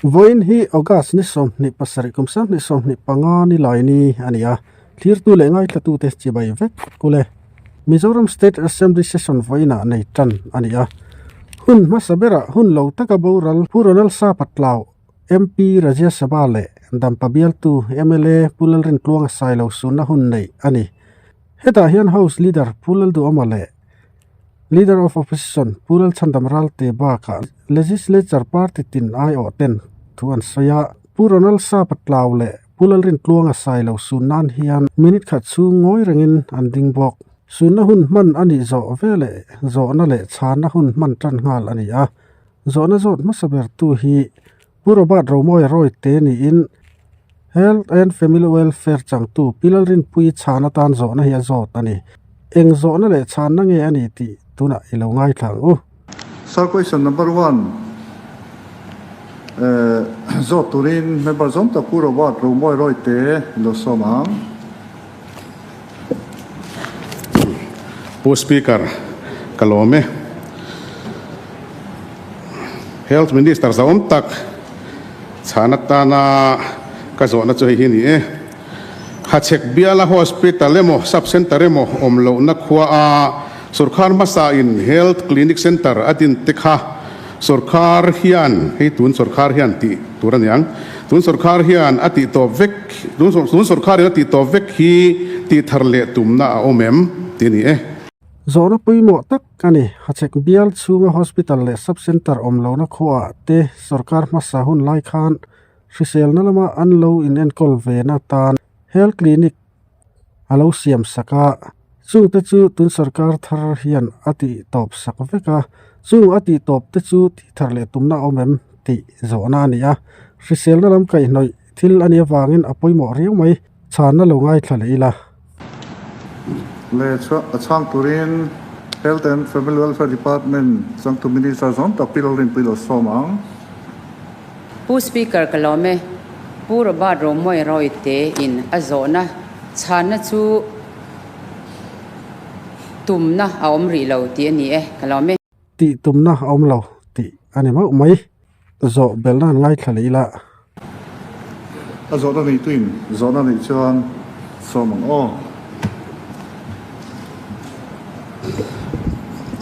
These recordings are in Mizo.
Vawiin hi August ni 27 kum 2025 ni lai ni a ni a, thlirtu leh ngaithlatute chibai vek kul e. Mizoram State Assembly Session vawiinah nei tan a ni a, hun hmasa berah hun lo taka boral Pu Ronald Sapa Tlau, MP Rajya Sabha leh Dampa bialtu mla Pu Lalrintluanga Sailo sunna hun neih a ni. Hetah hian House Leader Pu Lalduhawma leh Leader of Opposition Pu Lalchhandam Ralte bakah Legislature Party tin aiawh ten thu an sawi a, Pu Ronald Sapa Tlau leh Pu Lalrintluanga Sailo sun nan hian minute khat chhung ngawi rengin an ding bawk. Sunna hun hman a nih zawh veleh zawhna leh chhanna hun hman tan nghal a ni a, zawhna zawt hmasa bertu hi Pu Robert Romawia Rawite niin Health and Family Welfare changtu Pi Lalrinpuii chhan atan zawhna hi a zawt a ni. Eng zawhna leh chhanna nge a ni tih tunah i lo ngaithla ang u. Sir question number one zawt turin member zawm tak Pu Robert Romawia Rawite i lo sawm ang. Pu Speaker, ka lawm e. Health Minister zahawm tak chhan atana ka zawhna chu hei hi a ni e. Hachhek biala hospital emaw sub centre emaw awm lohna khua a sorkar hmasa in Health Clinic Centre a din te kha sorkar hian, hei tun sorkar hian tih tur a niang, tun sorkar hian a tih tawp vek, tun sorkar in a tih tawp vek hi tih thar leh tumna a awm em tih a ni e. Zawhna pawimawh tak a ni. Hachhek bial chhunga hospital leh sub centre awm lohna khuaah te sorkar hmasa hun lai khan hriselna lama an lo inenkawl ve na tan health clinic a lo siam sak a, chungte chu tun sorkar thar hian a tih tawp sak vek a, chung a tih tawp te chu tih thar leh tumna a awm em tih zawhna a ni a, hriselna lam kaihhnawih thil a nih avangin a pawimawh riau mai, chhanna lo ngaithla leh ila. Leh a chhang turin Health and Family Welfare Department changtu Minister zawng tak Pi Lalrinpuii lo sawm ang. Pu Speaker ka lawm e. Pu Robert Romawia Rawite in a zawhna chhanna chu tumna a awm rih lo tih a ni e, ka lawm e. Tih tumna a awm lo tih a ni mauh mai. Zawh belna an ngaithla leh ila. A zawhna nei tuin zawhna neih chuan sawm ang aw.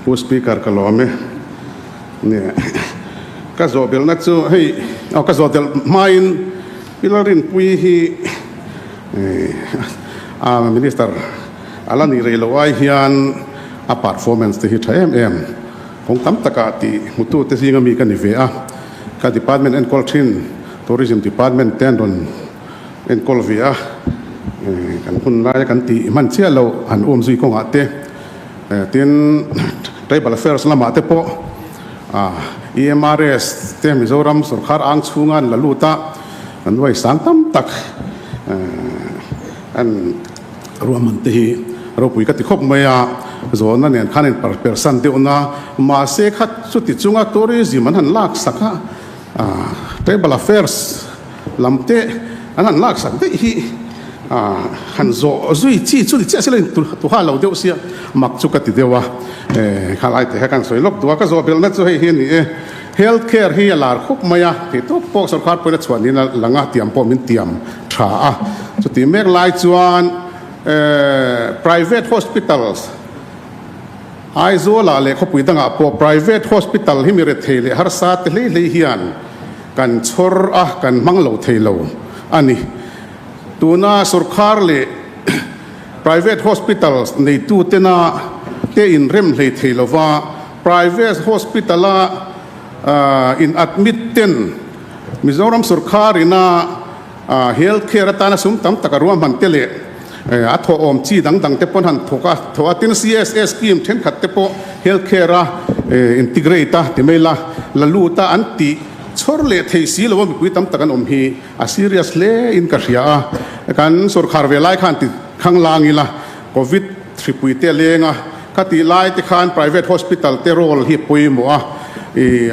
Pu Speaker ka lawm e. Nge ka zawh belna chu hei aw ka zawh delh hmain Pi Lalrinpuii hi a Minister a la nih rei loh ai hian a performance te hi tha em em kawng tam takah tih hmutu te zinga mi ka ni ve a, ka department enkawl thin Tourism Department te an rawn enkawl ve a, kan hun laia kan tih hman chiah loh han um zui kawngah te tin Tribal Affairs lamah te pawh EMRS te Mizoram sorkar ang chhunga an la lut a, an nuai sang tam tak an ruahman te hi ropui ka ti khawp mai a, zawhna nen khan in persan deuh na mahse kha chuti chunga tourism an han lak sak a, Tribal Affairs lam te an han lak sak daih hi han zawh zui chi chu ni chiah sela in tu ha lo deuh sia mak chu ka ti deuh a, kha lai te kha kan sawi lawk duh a, ka zawh belhna chu hei hi a ni e, health care hi a lar khawp mai a, tih tawp pawh sorkar pawhin a chhuah niin a lang a, tiam pawh min tiam tha a, chutih mek lai chuan private hospitals Aizawlah leh khawpui dangah pawh private hospital hi mi rethei leh harsa te hlei hlei hian kan chhawr a, kan hmang lo thei lo a ni. Tuna sorkar leh private hospitals neitu tena te inrem hlei thei lova private hospital a in admit ten Mizoram sorkar ina Health care atana sum tam tak a ruahman te leh a thawhawm chi dang dang te pawn han thawk a, thawh a. Tin, CSA scheme thenkhat te pawh health care a integrate a ti mai la, la lut a an tih chhawr leh thei si lo a mipui tam tak an awm hi a serious hle in ka hria a. Kan sorkar ve lai khan ti khang lang ila Covid hripui te a leng a, kha tih lai te khan private hospital te role hi a pawimawh a,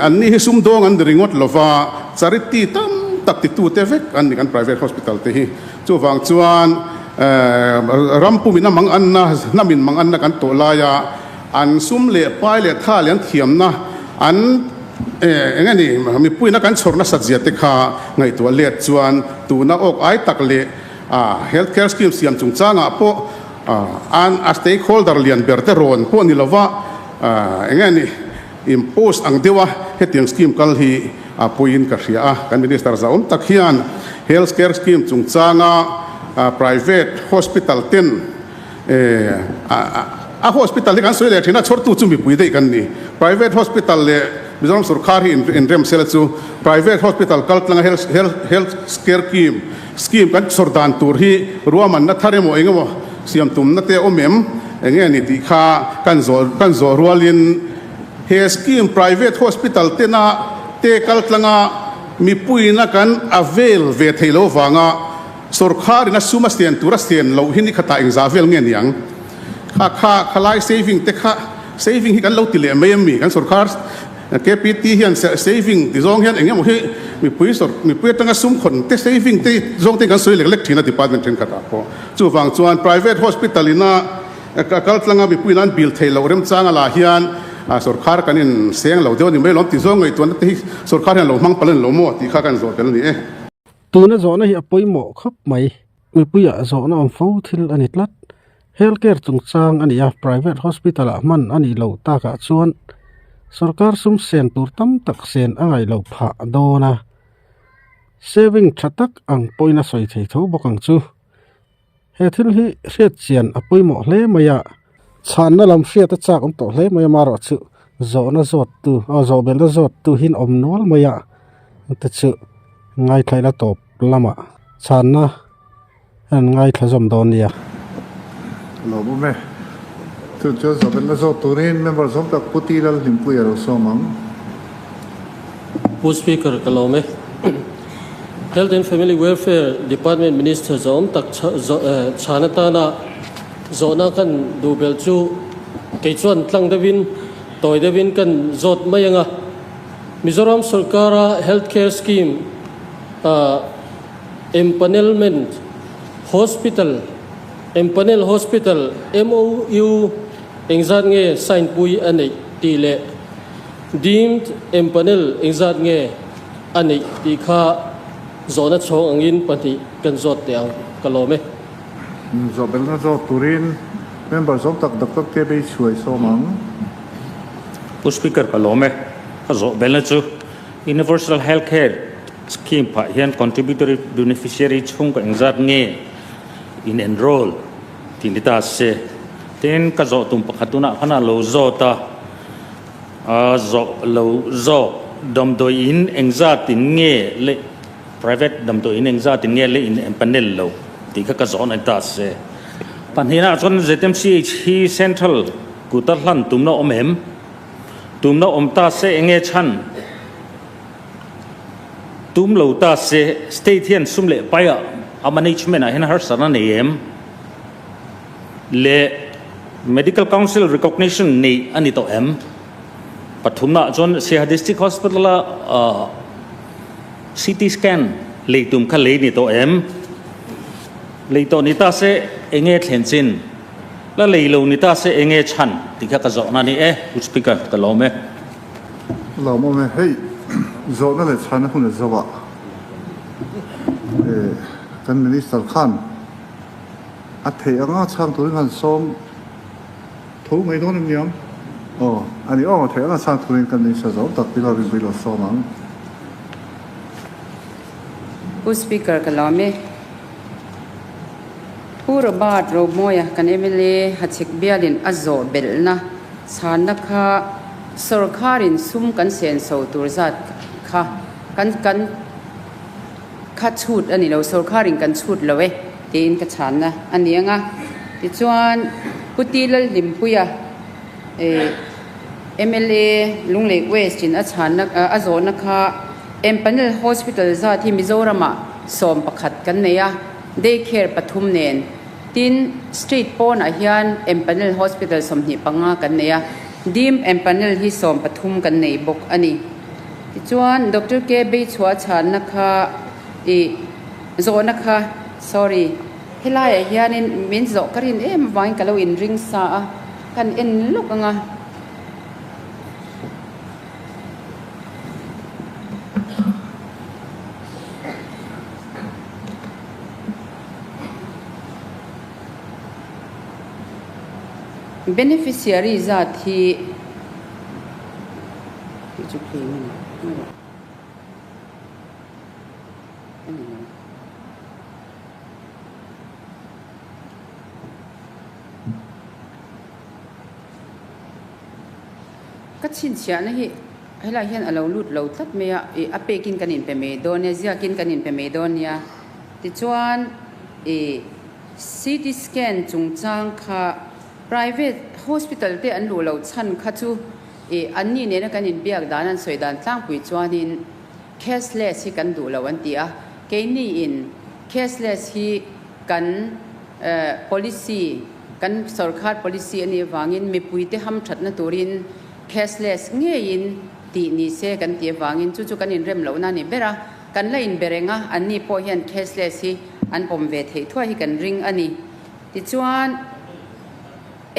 an ni hi sumdawng an ni ringawt lova charity tam tak titute vek an ni kan private hospital te hi. Chuvang chuan ram pumin a mang anna, hnamin mang anna kan tawh laia an sum leh pai leh tha leh an thiamna an. Eng nge ni, mipuina kan chhawr nasat zia te kha ngaihtuah let chuan tuna awk ai tak leh health care scheme siam chungchangah pawh an a stakeholder lian ber te rawn pawh ni lova eng nge ni impose ang deuha hetiang scheme kal hi a puiin ka hria a. Kan minister zahawm tak hian health care scheme chungchanga private hospital ten A hospital hi kan sawi leh thin a, chhawrtu chu mipui daih kan ni. Private hospital leh Mizoram sorkar hi inrem sela chu private hospital kal tlanga health care scheme kan chhawr dan tur hi ruahmanna thar emaw eng emaw siam tumna te a awm em? Eng nge ni tih kha kan zawh kan zawh rualin he scheme private hospital tena te kal tlanga mipuiina kan avail ve theih lo vanga Sorkharin a sum a sian tur a sian loh hi ni khatah engzah vel nge niang? Kha kha khalai saving te kha saving hi kan lo ti leh mai em mi? Kan sorkhar KPT hian saving ti zawng hian eng emaw hi mipui sor mipui atanga sum khawn te saving te zawng te kan sawi lek lek thin a department thenkhatah pawh. Chuvang chuan private hospital ina a kal tlanga mipui in an bill theih loh remchang a lah hian sorkhar kan in seng lo deuh a ni mai lawm ti zawng ngaihtuahna te hi sorkhar hian lo hmang palh a ni lo maw tih kha kan zawh tel a ni e. Tuna zawhna hi a pawimawh khawp mai. Mipuiah zawhna awm fo thil a ni tlat. Health care chungchang a ni a, private hospital ah hman a nih loh takah chuan sorkar sum sen tur tam tak sen a ngaih loh phah dawn a. Saving tha tak ang pawhin a sawi thei tho bawk ang chu. He thil hi hriat chian a pawimawh hle mai a, chhanna lam hriat a chak awm tawh hle mai a marawh chu zawhna zawt tu aw zawh belhna zawt tu hi an awm nual mai a te chu ngaithla ila tawp lamah chhanna an ngaithla zawm dawn nia. Lawm awm e. Chu chuan zawh belhna zawt turin member zawm tak Pu Ti Lalhlimpuia lo sawm ang. Pu Speaker ka lawm e. Health and Family Welfare Department Minister zawm tak chhan atana zawhna kan duh belh chu kei chuan tlang deuhin tawi deuhin kan zawt mai ang a. Mizoram sorkara Health Care Scheme Empanelment Hospital Empanel Hospital MOU engzat nge sign pui a neih tih leh Deemed empanel engzat nge a neih tih kha zawhna chhawng angin pahnih kan zawt teh ang, ka lawm e. Zawhbelna zawt turin member zawm tak Doctor K Bei chhuai sawm ang. Pu Speaker ka lawm e. Ka zawhbelna chu Universal Health Care Scheme phah hian contributory beneficiary chhungkaw engzat nge in enroll tih ni ta se. Tin, ka zawh tum pakhat tunah khan a lo zawt a. A zawh lo zawk damdawi in engzat in nge le private damdawi in engzat in nge le in empanel lo tih kha ka zawh na ta se. Pahnihna ah chuan ZMCH hi central kuta hlan tumna awm em? Tumna awm ta se enge chhan? Tum lo ta se state hian sum leh pai ah a management ah hian harsatna nei em? Leh Medical Council recognition nei a ni tawh em? Pathumna ah chuan Siaha District Hospital a CT scan lei tum kha lei ni tawh em? Lei tawh ni ta se enge thlen chin? La lei lo ni ta se enge chhan? Tih kha ka zawhna a ni e, Pu Speaker, ka lawm e. Lawm awm e, hei zawhna leh chhanna hun a zo a, kan Minister khan A theih anga chhang turin kan sawm tho mai dawn em niang? Aw, a ni aw, a theih anga chhang turin kan inhre zo tak tilo rinpui lo sawm ang. Pu Speaker ka lawm e. Pu Robert Romawia kan mla Hachhek bialin a zawh belhna chhanna kha sawrkharin sum kan senso tur zat kha kan kan kha chhut a ni lo, sawrkharin kan chhut lo e tiin ka chhanna a ni ang a. Tichuan, Pu Ti Lalhlimpuia mla Lunglei West in a chhanna a zawhna kha Empanel Hospital zat hi Mizoramah 11 kan nei a, day care pathum nen. Tin, state pawnah hian Empanel Hospital 25 kan nei a, Dim Empanel hi 13 kan nei bawk a ni. Tichuan Doctor K Beichhuah chhanna kha ih zawhna kha sorry helaiah hianin min zawh ka rin em avangin ka lo inring sa a kan en lawk ang a. Beneficiary zat hi tih chu claim a ni mai rawh. A ni lo. Ka chhinchhiahna hi helai hian a lo lut lo tlat mai a, ih a pekin kan inpe mai dawn nia, ziakin kan inpe mai dawn nia. Tichuan ih CT scan chungchang kha private hospital te an luh loh chhan kha chu ih anni nena kan inbiak dan an sawi dan tlangpui chuanin cashless hi kan duh lo an ti a, keini in cashless hi kan policy kan sorkar policy a nih avangin mipuite hamthatna turin cashless ngeiin tih ni se kan tih avangin chu chu kan inrem lohna a ni ber a, kan la inbe reng a, anni pawh hian cashless hi an pawm ve theih thuai hi kan ring a ni. Tichuan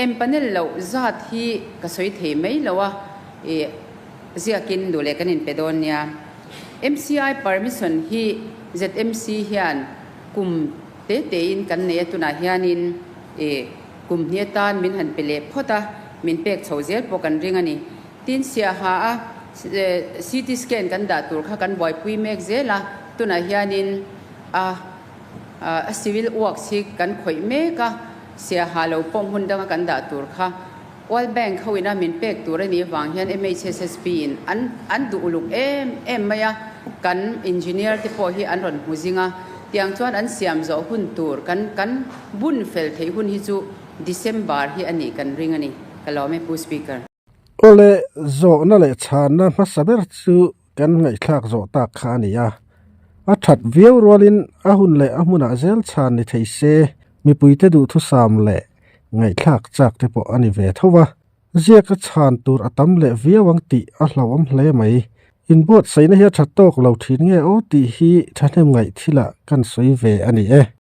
empanel loh zat hi ka sawi thei mai lo a, ih ziakin duh leh kan inpe dawn nia. MCI permission hi ZMC hian kum te tein kan nei a, tunah hianin ih kum hnih atan min han pe leh phawt a, min pek chho zel pawh kan ring a ni. Tin, Siaha a CT scan kan dah tur kha kan buaipui mek zel a, tunah hianin a a civil works hi kan khawih mek a, Siaha lo pawh hmun danga kan dah tur kha World Bank ho ina min pek tur a nih avang hian MHSSP in an an duh uluk em em mai a, kan engineer te pawh hi an rawn hmu zing a, tiang chuan an siam zawh hun tur kan kan bun fel theih hun hi chu December hi a nih kan ring a ni, ka lawm e Pu Speaker. Awle, zawhna leh chhanna hmasa ber chu kan ngaihthlak zawh tak kha a ni a, a that viau rualin a hun leh a hmunah zel chhan ni thei se mipuite duhthusam leh ngaihthlak chak te pawh a ni ve tho va, ziak a chhan tur a tam leh viau ang tih a hlauhawm hle mai. Inbuatsaihna hi a tha tawk lo thin nge aw tih hi thahnem ngaih thilah kan sawi ve a ni e.